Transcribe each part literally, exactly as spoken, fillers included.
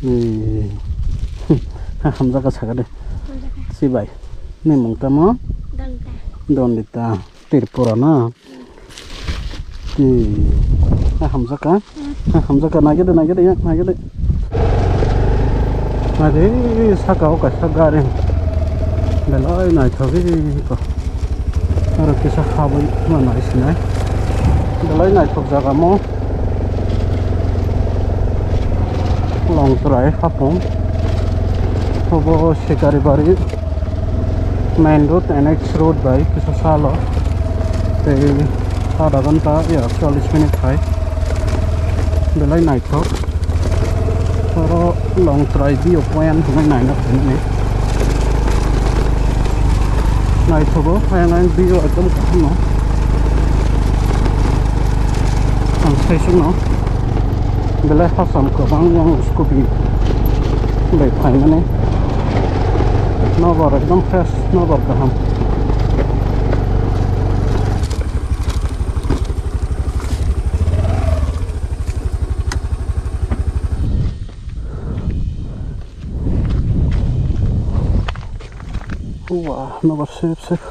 Ee, hamjaka saka de. Hamjaka. Sibai. Ni mung tamo? Dondita. Dondita. Tripura na? Ee, hamjaka? Hmm. Hamjaka, nagede, nagede, ya, nagede. Nagede, saka o kaisa gari. Belai naithok, ee, ko. Aro kisa habwi ma nai sinai. Belai naithok jaga mo. Longtrai hapung. Obo Shikaribari main road, N H road bai kisa salo. Tei adha ghonta ya challis minute hai. Belai naithok. Oro Longtrai view point hwnwi naina phaimani. Naithogo, ayang ayang view ekdom kaham no. Ang saisuk no. Belai hacham kwbang yang scooty bai phaimani. Nokbar ekdom fresh, nokbar kaham. Hua, nokbar sep sep.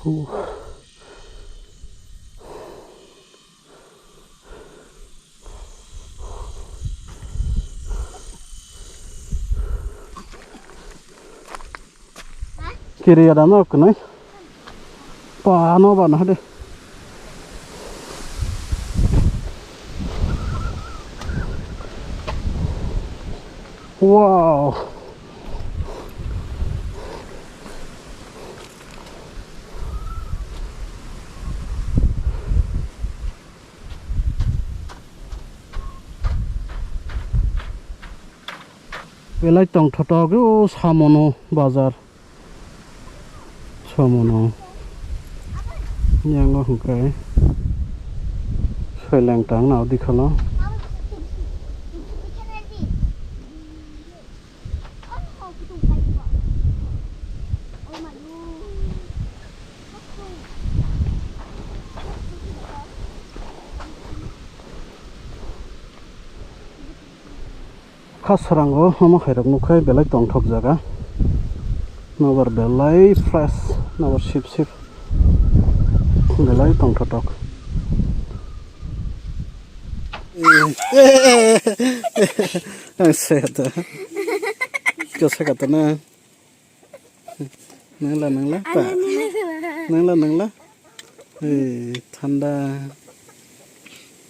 Hua. Kiri ya dano kwnwi. Pa no ba na de. Wow. Belai tongthotok o samono bazar. Samono yango hwnkhe soileng tang nao dikhalo. Kha srango omo khairok nukha belai tongthok jaga. Nobar belai fresh, nobar sip sip. Belai tongthotok. Ang se kata. Kasa kata na. Nangla, nangla, pa. Nangla, nangla. Ei, thanda.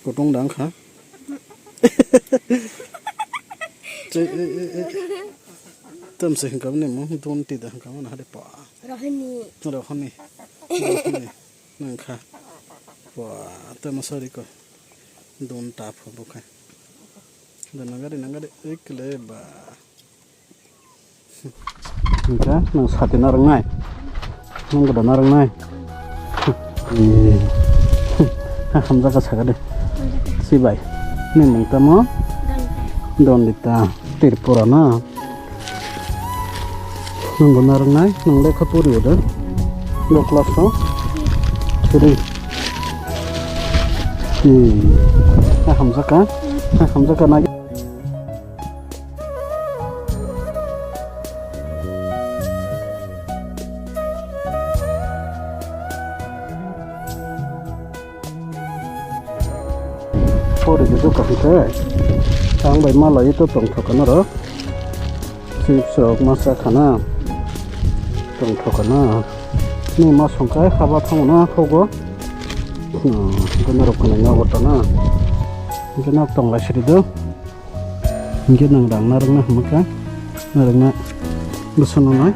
Kutung dang kha. Che, e, e, e. Tam se hingkam ne mo, don ti da hingkam na hade pa. Rohini. Rohini. Rohini. Nang kha. Wa, tam sorry ko. Don ta pho bo kha. Da nangari, nangari, ekle ba. Hingke nang sati narwknai, nang goda narwknai. Ee, hamjak kha saka de. Sibai, ni mung tamo? Dondita, Tripura na. Nang bo narwknai, nang lekha pori o de. Bo class o? Three. Ee, hamjak kha, hamjak kha nai. Pori de dokan khe. Ang bai malai to tongthok kana ro. Chips rok masa khana. Tongthok kana. Ni ma songkai haba thangna hogo. Hmm, gana rok kana nyago tana. Gana tonglai siri do. Hingke nang rang narwkna hwnka, narwkna bwsano nai.